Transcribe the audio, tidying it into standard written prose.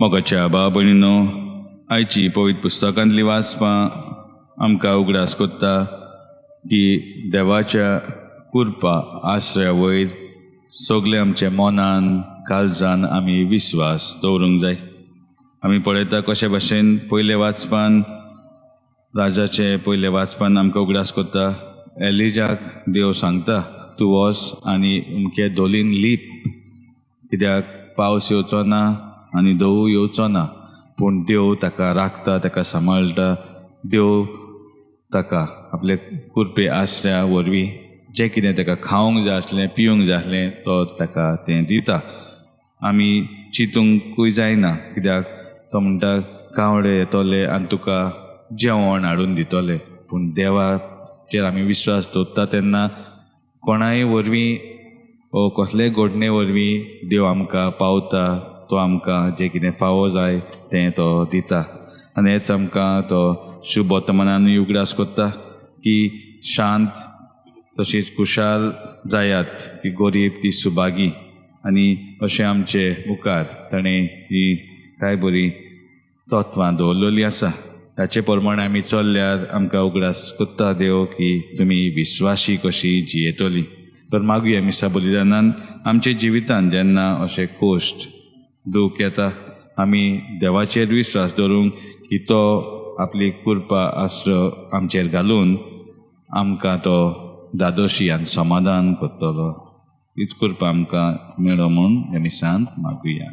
मोगाच्या बाबा भयणीनो, आयची पवित्र पुस्तकांतली वाचपां आमकां उगडास कोत्ता की देवाच्या कृपा आश्रया वयर सगळे आमच्या मनान काळजान आमी विस्वास दवरूंक जाय. आमी पळयता कशे भाशेन पयले वाचपान, राजाचे पयले वाचपान आमकां उगडास कोत्ता, एलिजाक देव सांगता, तूं वच आनी अमके धोलीन लीप, कित्याक पावस येवचो ना आनी दवू येवचो ना. पूण देव ताका राखता, ताका सांबाळटा. देव ताका आपले कृपे आसऱ्या वरवीं जें कितें ताका खावंक जाय आसलें, पिवंक जाय आसलें, तो ताका तें दिता. आमी चिंतूंकूय जायना, कित्याक तो म्हणटा कावळे येतले आनी तुका जेवण हाडून दितले. पूण देवाचेर आमी विश्वास दवरता तेन्ना कोणाय वरवीं ओ कसलेय घडणे वरवीं देव आमकां पावता. तो आमकां जें कितें फावो जाय तें तो दिता. आनी हेच आमकां तो शुभ वर्तमानानूय उगडास कोत्ता की शांत तशीच खुशाल जायात की गोरीब ती सुभागी. आनी अशें आमचे मुखार ताणें ही कांय बरी तत्वां दवरलेली आसा. ताचे प्रमाणे आमी चल्ल्यार आमकां उगडास कोत्ता देव की तुमी विस्वाशी कशी जियेतली. तर मागुया मिसा बलिदानान आमच्या जिवितान जेन्ना अशें कोश्ट दूख येता, आमी देवाचेर विस्वास दवरूंक की तो आपली कृपा आस्र आमचेर घालून आमकां तो दादोशी आनी समाधान करतलो. हीच कृपा आमकां मेळो म्हूण ह्या मिसांत मागुया.